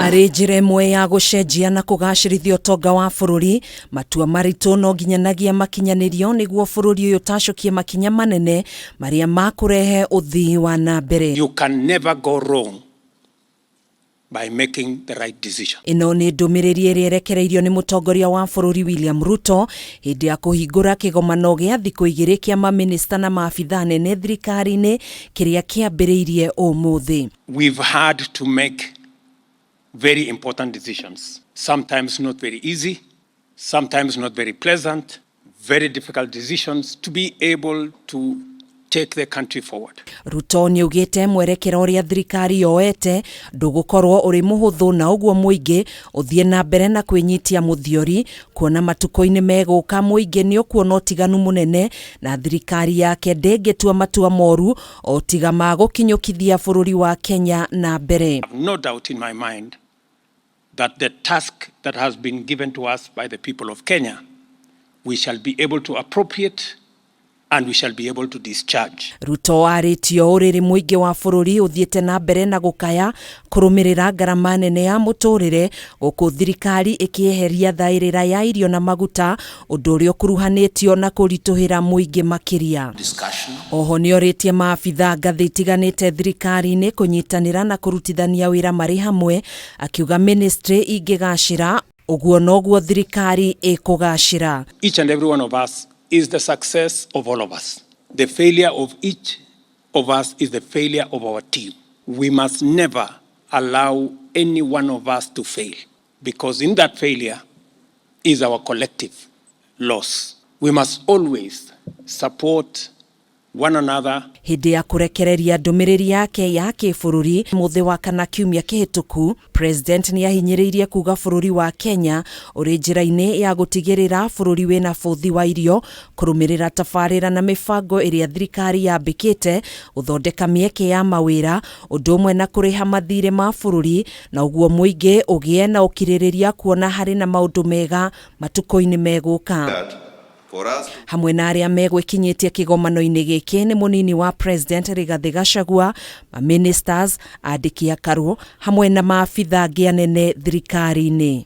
Arĩ njĩra ĩmwe ya gũcenjia na kũgacĩrithia ũtonga wa bũrũri, matua maritũ no nginyanagia makinyanĩrio nĩguo bũrũri ũyũ ũtacũkie makinya manene marĩa makũrehe ũthii wa na mbere. You can never go wrong by making the right decision. Ĩno nĩ ndũmĩrĩri ĩrĩa ĩrekereirio nĩ mũtongoria wa bũrũri William Ruto hĩndĩ ya kũhingũra kĩgomano gĩa thikũ igĩrĩ kĩa mamĩnĩsta na maabithaa nene thirikari-inĩ kĩrĩa kĩambĩrĩirie ũmũthĩ. We've had to make very important decisions, sometimes not very easy, sometimes not very pleasant, very difficult decisions to be able to take the country forward. Ruto nĩaugĩte mwerekera ũrĩa thirikari yoete ndũgũkorwo ũrĩ mũhũthũ na ũguo mũingĩ ũthiĩ na mbere na kwĩnyitia mũthiori kuona matukũ-inĩ megũka mũingĩ nĩ ũkuona ũtiganu mũnene na thirikari yake ndĩngĩtua matua moru o tiga ma gũkinyũkithia bũrũri wa Kenya na mbere. I have no doubt in my mind that the task that has been given to us by the people of Kenya, we shall be able to appropriate and we shall be able to discharge. Ruto arĩtio ũrĩrĩ mũingĩ wa bũrũri ũthiĩte na mbere na gũkaya kũrũmĩrĩra ngarama nene ya mũtũrĩre gũkũ thirikari ĩkĩeheria thaĩrĩra ya irio na maguta ũndũ ũrĩa ũkuruhanĩtio na kũritũhĩra mũingĩ makĩria. Oho nĩorĩtie maabithaa ngathĩ itiganĩte thirikari-inĩ kũnyitanĩra na kũrutithania wĩra marĩ hamwe akiuga ministry ingĩgacĩra ũguo noguo thirikari ĩkũgacĩra. Each and every one of us is the success of all of us. The failure of each of us is the failure of our team. We must never allow any one of us to fail, because in that failure is our collective loss. We must always support one another. Hĩndĩ ya kũrekereria ndũmĩrĩri yake ya kĩbũrũri mũthĩ wa kana kiumia kĩhĩtũku, President nĩ ahinyĩrĩirie kuga bũrũri wa Kenya ũrĩ njĩra-inĩ ya gũtigĩrĩra bũrũri wĩna bũthi wa irio kũrũmĩrĩra tabarĩra na mĩbango ĩrĩa thirikari yambĩkĩte gũthondeka mĩeke ya mawĩra ũndũ ũmwe na kũrĩha mathirĩ ma bũrũri na ũguo mũingĩ ũgĩe na ũkirĩrĩria kuona harĩ na maũndũ mega matukũ-inĩ megũka. Hamwe na arĩa megwĩkinyĩtie kĩgomano-inĩ gĩkĩ nĩ mũnini wa President Rigathĩ Gachagua, maministers, andĩki a karũ hamwe na maabithaa angĩ anene thirikari-inĩ.